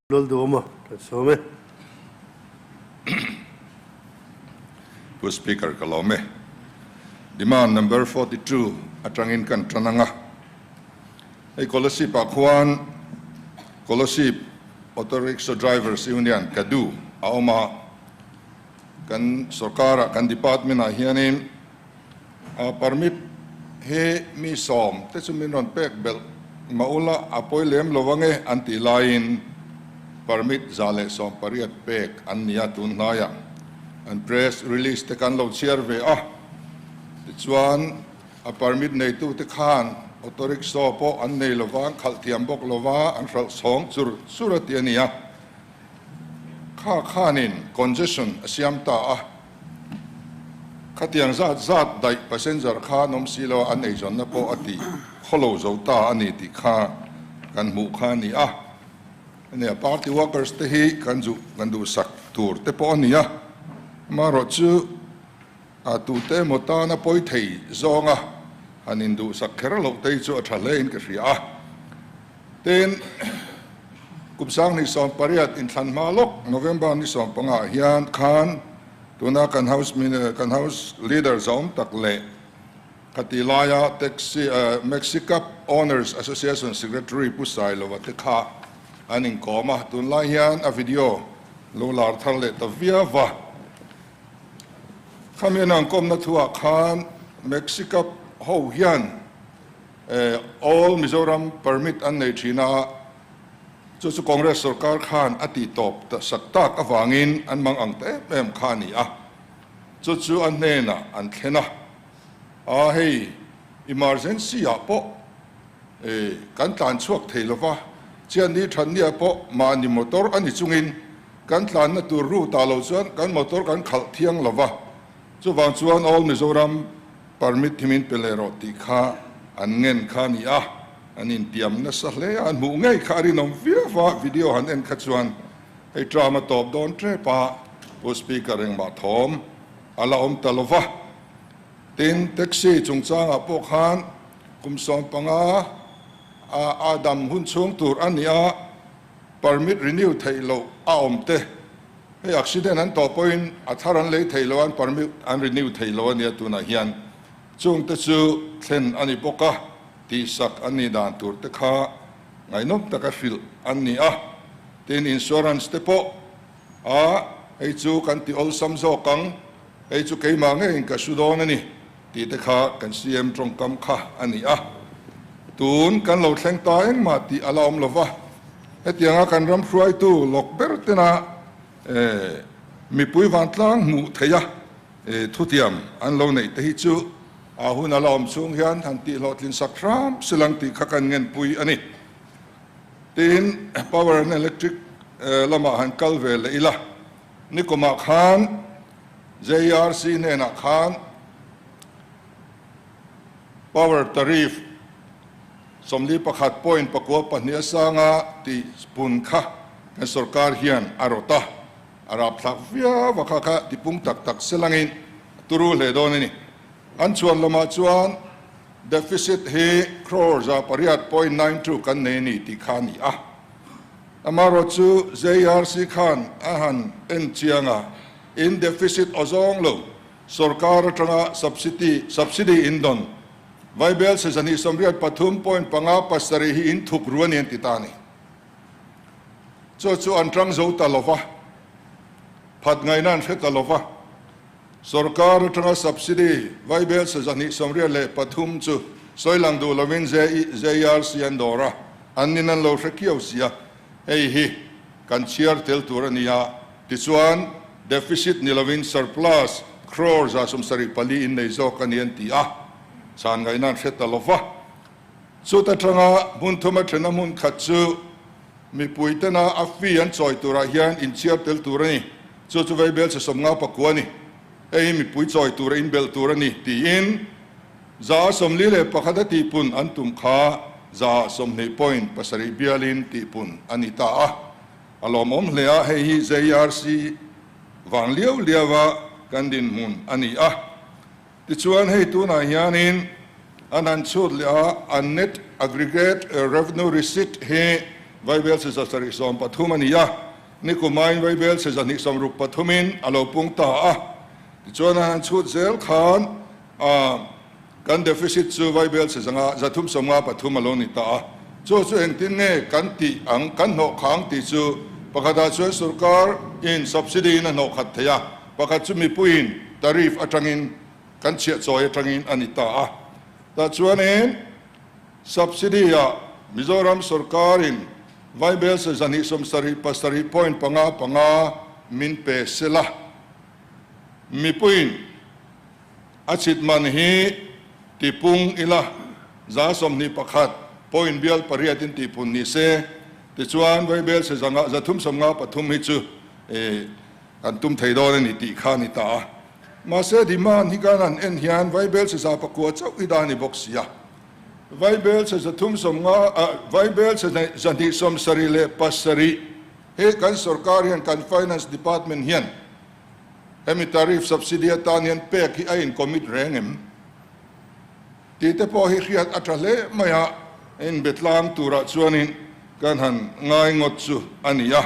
Lalduhawma kan sawm e. Pu Speaker ka lawm e. Demand number 42 atangin kan tan ang a. Hei Kolasib ah khuan Kolasib Auto Rickshaw Drivers Union, KADU, a awm a. Kan sorkar ah kan department ah hianin permit hi mi sawm te chu min rawn pek belh mah ula a pawi lem lo ang e an tih laiin permit 118 pek an ni a tun hnaiah an press release te kan lo chhiar ve a. Tichuan a permit neitu te khan auto rickshaw pawh an nei lova an khalh thiam bawk lova an hralh chhawng chur chur a ti a ni a. Kha khanin congestion a siam ta a. Khatiang zat zat daih passenger kha an awm si lo a, an eizawnna pawh a ti khawlo zo ta a ni tih kha kan hmuh kha a ni a. Ania party workers te hi kan zu kan duhsak tur te pawh a ni a, amaherawh chu a tute emaw tana pawi thei zawnga han induhsak kher loh te hi chu a tha hle in ka hria a. Tin, kum 2018 inthlan hma lawk November ni 15 ah hian khan tuna kan House kan House Leader zawm tak leh khati laia Taxi Maxi Cab Owners Association Secretary Pu Sailova te kha an inkawm a, tunlai hian a video lo lar thar leh ta viau va. Khami an inkawmna thuah khan Maxi Cab ho hian All Mizoram permit an nei thin a, chu chu Congress sorkar khan a tih tawp sak tak avangin an mang ang ta em em kha a ni a, chu chu a hnenah an thlen a, a hei emergency ah pawh kan tlan chhuak thei lova, chian ni than nia pawh mahni motor a ni chungin kan tlanna tur route ah lo chuan kan motor kan khalh thiang lova, Chuvang chuan All Mizoram permit hi min pe leh rawh tih kha an ngen kha a ni a, an intiam nasa hle a, an hmuh ngei kha a rinawm viau a, video han en kha chuan hei term a tawp dawn tep a, Pu Speaker engmah thawm a la awm ta lo va. Tin, taxi chungchangah pawh khan kum 15 a dam hun chhung tur a ni a, permit renew theih loh a awm te, Hei accident an tawh pawhin a thar an lei thei lo a, an permit an renew thei lo a nia tunah hian. Chung te chu thlen a ni bawk a, tihsak an nih dan tur te kha ngaihnawm taka hrilh an ni a. Tin, insurance te pawh a hei chu kan ti awlsam zawk ang, hei chu keimah ngeiin ka su dawn a ni tih te kha kan CM tawngkam kha a ni a. Tun kan lo thleng ta engmah tih a la awm lo va. Hetianga kan ram hruaitu lawk ber tena mipui vantlang hmuh theih a thutiam an lo neih te hi chu a hun a la awm chhung hian han tih hlawhtlin sak hram silang tih kha kan ngenpui a ni. Tin, Power and Electric lamah han kal ve leh ila, nikumah khan JRC hnenah khan Power Tariff 41.92 a sanga tih pun kha kan sorkar hian a rawt a, a rapthlak viau a kha kha tipung tak tak selangin a turu hle dawn a ni. An chhuan lamah chuan deficit hi crore 800.92 kan nei a ni tih kha a ni a. Amaherawh chu JRC khan a han en chiang a, in deficit aw zawng lo sorkar atanga subsidy subsidy in dawn Vaibel 283.57 hi in thuk ru a ni an ti ta a ni. Chu chu an tang zo ta lo va, phat ngaihna an hre ta lo va. Sorkar atanga subsidy Vaibel 283 chu sawi lang duh lovin JRC an dawr a, an nin an lo hre kiau si a, hei hi kan chhiar tel tur a ni a, tichuan deficit ni lovin surplus crore 74 in nei zawk a ni an ti a, chhan ngaihna an hre ta lo va. Chuta tanga hmun thuma thena hmun khat chu mipui tena a fee an chawi turah hian inchhiar tel tur a ni, chu chu Vaibel 59 a ni, hei hi mipui chawi tura inbelh tur a ni tiin 41 a tihpun an tum kha 20.7 bialin tihpun a ni ta a. A lawmawm hle a, hei hi JRC vang liau liaua kan dinhmun a ni a. Tichuan hei tunah hianin an han chhut leh a, an net aggregate revenue receipt hi Vaibelchhe 713 a ni a, nikumaiin Vaibelchhe 263 in a lo pung ta a. Tichuan a han chhut zel khan kan deficit chu Vaibelchhe zanga 353 a lo ni ta a. Chu chu engtin nge kan tih ang, kan hnawh khang tih chu pakhatah chuan sorkar in subsidy in a hnawh khat thei a, pakhat chu mipuiin tariff atangin kan chhiah chawi atangin a ni ta a. Tah chuanin subsidy ah Mizoram sorkarin Vaibelse 277.55 min pe sela, mipuiin a chhit man hi tipung ila 21 point bial pariat in tihpun ni se, tichuan Vaibelse 353 hi chu kan tum thei dawn a ni tih kha a ni ta a. Mahse demand hi kan han en hian Vaibelse 9 chauh hi dah a ni bawk si a. Vaibelse 350 Vaibelse 277 hi kan sorkar hian kan Finance Department hian hemi tariff subsidy atan hian pek hi a in commit reng em tih te pawh hi hriat a tha hle mai a, inbe tlang turah chuanin kan han ngai ngawt chu a ni a.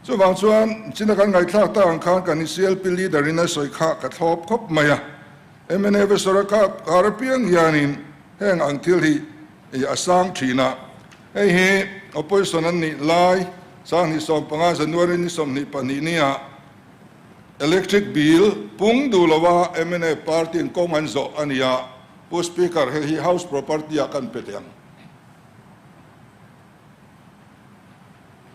Chuvang chuan china kan ngaihthlak tak ang khan kan CLP leader in a sawi kha ka thlawp khawp mai a. Mnf Soraka kar apiang hianin heng ang thil hi a sang thin a, hei hi opposition an nih lai 2015 January ni 22 nia electric bill pung duh lova mnf party in kawng an zawh a ni a, Pu Speaker hei hi house property ah kan pe teh ang.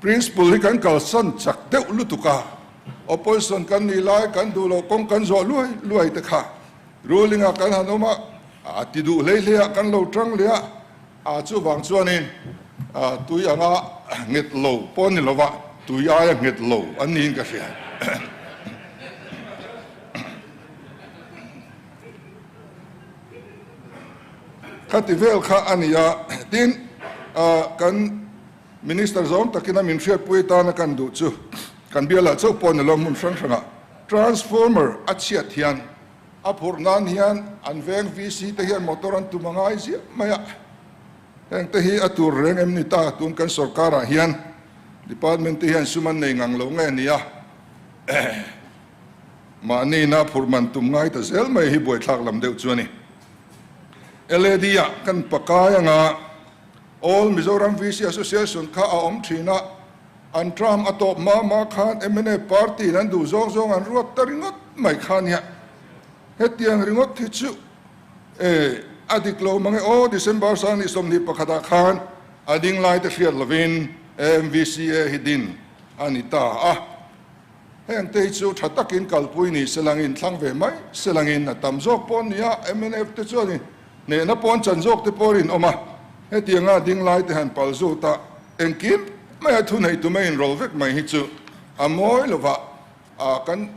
Principle hi kan kalsan chak deuh lutuk a, opposition kan nih lai kan duh loh kawng kan zawh luai luai te kha ruling ah kan han awm a, a ti duh hlei hlei ah kan lo tang leh a, a chuvang chuanin tui anga nghet lo pawh ni lova tui aia nghet lo an niin ka hria. Khati vel kha a ni a, tin kan Minister zawng takin a min hriatpui tana kan duh chu kan bialah chauh pawh ni lo hmun hrang hrangah transformer a chhiat hian a phurh nan hian an veng VC te hian motor an tum a ngai ziah mai a, heng te hi a tur reng em ni ta tun kan sorkarah hian department te hian sum an nei ngang lo nge ni a. Mahni na phurh man tum ngai ta zel mai hi buaithlak lam deuh chu a ni. LAD ah kan pakai anga All Mizoram VC Association kha a awm thin a, an term a tawp hma hma khan mnf party in an duh zawng zawng an ruat ta ringawt mai kha nia. Hetiang ringawt hi chu e a dik lo mang e aw, December 2021 ah khan a ding lai te hriat lovin AMVCA hi din a ni ta a. Heng te hi chu tha takin kalpui ni selangin thlang ve mai selangin a tam zawk pawh ni a, mnf te chuanin hnehna pawn chan zawk te pawh rinawm a, hetianga ding lai te han pal zut a, engkim maia thunei tu mai inrawl vek mai hi chu a mawi lo va, a kan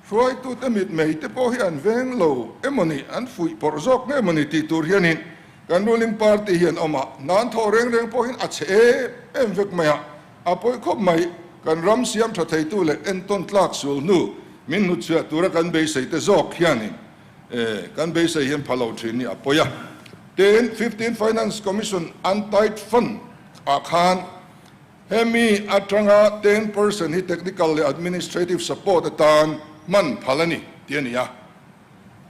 hruaitute mitmei te pawh hi an veng lo emawni, an fuih pawrh zawk nge mawni tih tur hianin kan ruling party hi an awm a, hna an thawh reng reng pawhin a chhe em em vek mai a. A pawi khawp mai, kan ram siam tha theitu leh entawn tlak sul hnu min hnutchhiah tura kan beisei te zawk hianin kan beisei hian pha lo thin hi a pawi a. Tin, 15 Finance Commission Untied Fund ah khan hemi atanga 10% hi technical leh administrative support atan hman phal a ni tih a ni a.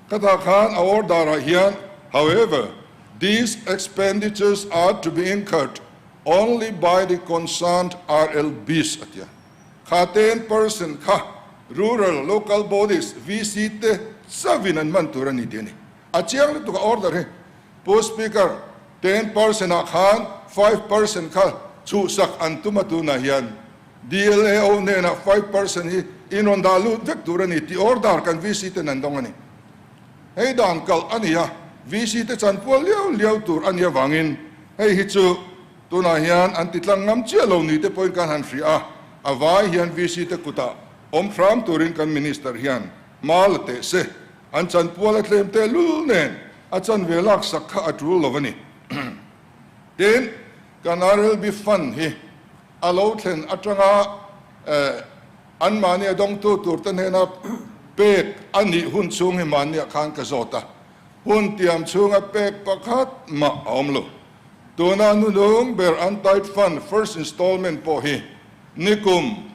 Khatah khan a order ah hian, However, these expenditures are to be incurred Only by the concerned RLBs a tia. Kha 10% kha Rural Local Bodies, VC, te chauhin an man tur a ni tih a ni. A chiang lutuk a order hi. Pu Speaker, 10% ah khan 5% kha chhuhsak an tum a tunah hian DLAO hnenah 5% hi in rawn dah lut vek tur a ni tih order kan VC ten an dawng a ni. Hei dan kalh a ni a, VC te chanpual liau liau tur a nih avangin hei hi chu tunah hian an ti tlang ngam chiah lo ni te pawhin kan han hria a, a vai hian VC te kutah awm hram turin kan Minister hian hma la teh se, an chanpual a tlem teh lul nen a chanve laksak kha a tul lo a ni. Tin, kan RLB Fund hi a lo thlen atanga anmahni a dawngtu turte hnena pek a nih hun chhung hi mahniah khan ka zawt a, hun tiam chhunga pek pakhat mah a awm lo. Tuna hnunung ber Untied Fund first installment pawh hi nikum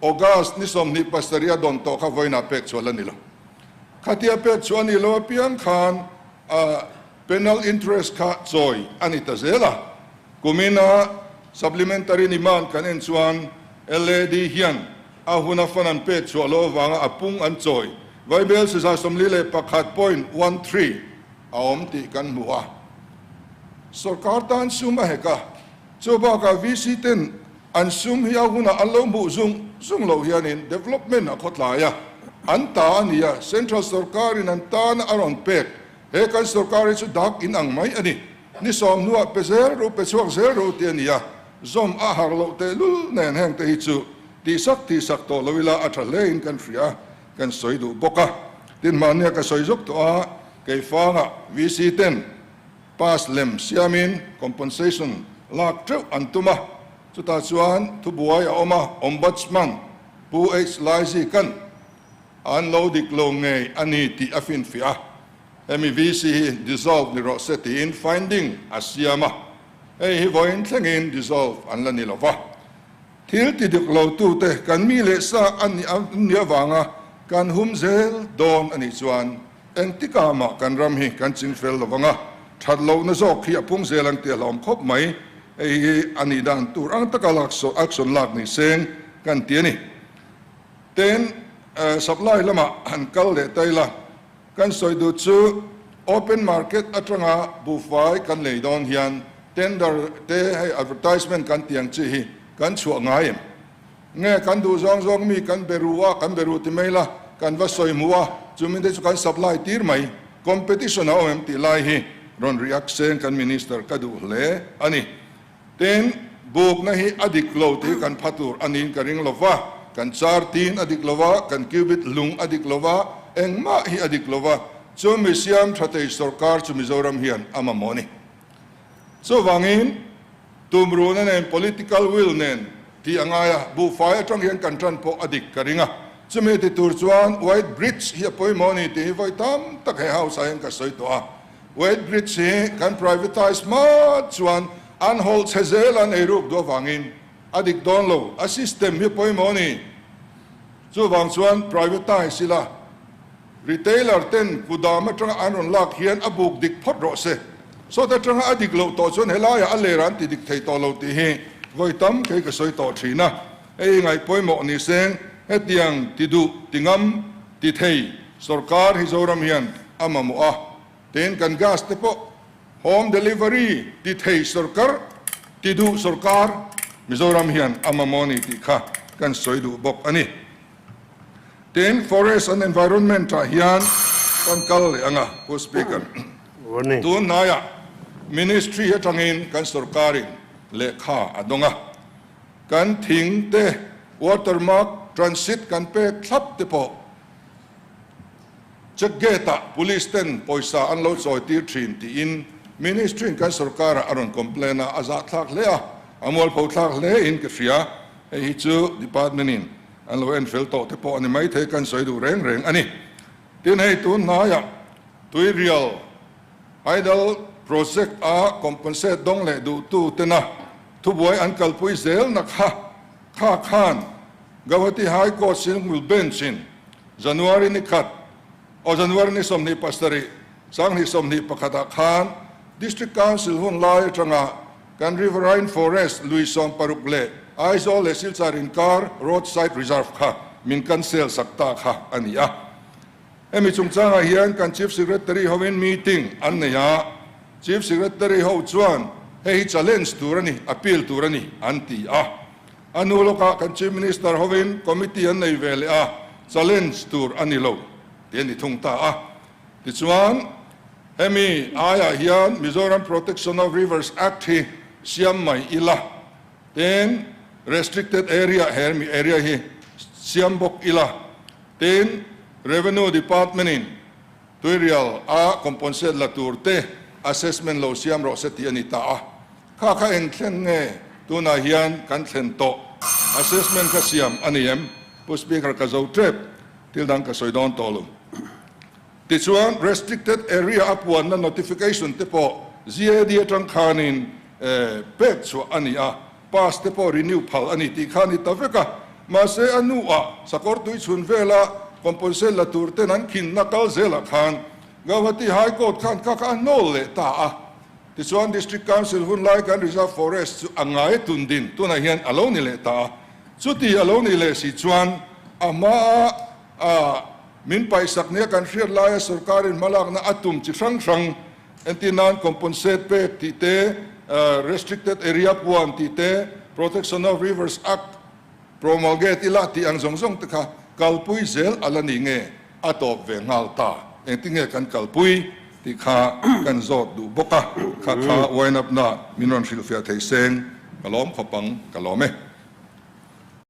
August ni 27 a dawn tawh kha vawiinah pek chhuah la ni lo. Khatia pek chhuah a nih loh apiang khan penal interest kha chawi a ni ta zel a. Kumina supplementary demand kan en chuan LAD hian a huna fund an pek chhuah loh avanga a pung an chawi vaibel 41.13 a awm tih kan hmu a. Sorkar tan sum a hek a, chu bakah VC ten an sum hi a hunah an lo hmuh zung zung loh hianin development a khawtlai a, an ta a ni a, central sorkarin an tana a rawn pek. He kan sorkar hi chu dak in ang mai a ni. Ni sawm hnuah pe zel ru, pe chhuak zel ru tih a ni a, zawm a har loh tehlul nen heng te hi chu tihsak tihsak tawh lo ila a tha hle in kan hria, kan sawi duh bawk a. Tin mahnia ka sawi zawk tawh a, Keifanga VC ten pass lem siamin compensation lak teuh an tum a, chutah chuan thubuai a awm a, Ombudsman Pu H Laizikan an lo dik lo ngei a ni tih a finfiah a, hemi VC hi dissolve ni rawh se tiin finding a siam a, hei hi vawiin thlengin dissolve an la ni lo va. Thil ti dik lo tute kan mi leh sa a nih avanga kan hum zel dawn a nih chuan engtikah mah kan ram hi kan ching fel lo vang a, that lohna zawk hi a pung zel ang tih a hlauhawm khawp mai. Hei hi a nih dan tur ang taka lak action lak ni seng kan ti a ni. Tin, supply lamah han kal leh ta ila, kan sawi duh chu open market atanga buhfai kan lei dawn hian tender te hei advertisement kan tih ang chi hi kan chhuah ngai em? Nge kan duh zawng zawng mi kan be ru a, kan be ru ti mai la, kan va sawi hmuh a, chumi te chu kan supply tir mai, competition a awm em tih lai hi rawn react seng kan minister ka duh hle a ni. Tin, bukna hi a dik lo tih kan pha tur a niin ka ring lo va, kan char tin a dik lo va, kan cubit lung a dik lo va, engmah hi a dik lo va, chu mi siam tha thei sorkar chu Mizoram hian a mamawh a ni. Chuvangin, tumruhna nen political will nen tih a ngai a, buhfai atang hian kan tan pawh a dik ka ring a. Chumi ti tur chuan White Bridge hi a pawimawh a ni tih hi vawi tam tak he house ah hian ka sawi tawh a. Weight bridge hi kan privatise hma chuan an hawlh chhe zel an ei ruk duh avangin a dik dawn lo, a system hi pawimawh a ni. Chuvang chuan privatise ila retailer ten kudam atanga an rawn lak hian a buk dik phawt rawh se. Sawt atanga a dik loh tawh chuan helaiah a ler an ti dik thei tawh lo tih hi vawi tam kei ka sawi tawh thin a. Hei ngaih pawimawh ni seng hetiang ti duh ti ngam ti thei sorkar hi Zoram hian a mamawh a, tin kan gas te pawh home delivery ti thei sorkar ti duh sorkar Mizoram hian a mamawh a ni tih kha kan sawi duh bawk a ni. Tin forest and environment ah hian kan kal leh ang a, Pu Speaker. Tun hnaiah Ministry atangin kan sorkarin lehkha a dawng a. Kan thing te, watermark, transit kan pek thlap te pawh check gate ah police ten pawisa an lo chawi tir thin tiin ministry in kan sorkar ah a rawn complain a, a zahthlak hle a, a mualpho thlak hle in ka hria. Hei hi chu department in an lo en fel tawh te pawh a ni maithei kan sawi duh reng reng a ni. Tin hei tun hnaiah Tuirial Hydel project a compensate dawng leh duhtu tena Thubuai an kalpui zelna kha kha khan Gauhati High Court Single Bench in January ni khat aw January ni 27 2021 ah khan District Council hun lai atanga kan Riverine Forest lui 16 leh Aizawl leh Silchar inkar Roadside Reserve kha min cancel sak ta kha a ni a. Hemi chungchangah hian kan Chief Secretary hovin meeting an nei a, Chief Secretary ho chuan hei hi challenge tur a ni, appeal tur a ni an ti a. A hnu lawkah kan Chief Minister hovin committee an nei ve leh a, challenge tur a ni lo tih a ni thung ta a. Tichuan, hemi aiah hian Mizoram Protection of Rivers Act hi siam mai ila, tin restricted area hemi area hi siam bawk ila, Tin, Revenue Department in Tuirial a compensate la tur te assessment lo siam rawh se tih a ni ta a. Kha kha eng thlen nge tunah hian kan thlen tawh? Assessment kha siam a ni em? Pu Speaker ka zo tep, thil dang ka sawi dawn tawh lo. Tichuan, restricted area a puanna notification te pawh GAD atang khanin. pek chhuah a ni a, pass te pawh renew phal a ni tih kha a ni ta vek a. Mahse a hnuah sakawr tui chhun vela compensate la tur ten an khinna kal zelah khan Gauhati High Court khan kha kha a hnawl leh ta a. Tichuan District Council hun lai kan Reserve Forest chu a ngai tun din tunah hian a lo ni leh ta a. Chuti a lo ni leh si chuan a hmaa a min paihsak nia kan hriat laia sorkarin hmalakna a tum chi hrang hrang entir nan compensate pek tih te, restricted area puan tih te, Protection of Rivers Act promulgate ila tih ang zawng zawng te kha kalpui zel a la ni nge a tawp ve nghal ta. Engtinge kan kalpui tih kha kan zawt duh bawk a, kha kha wind up na min rawn hrilhfiah thei seng ka lawm khawp ang ka lawm e.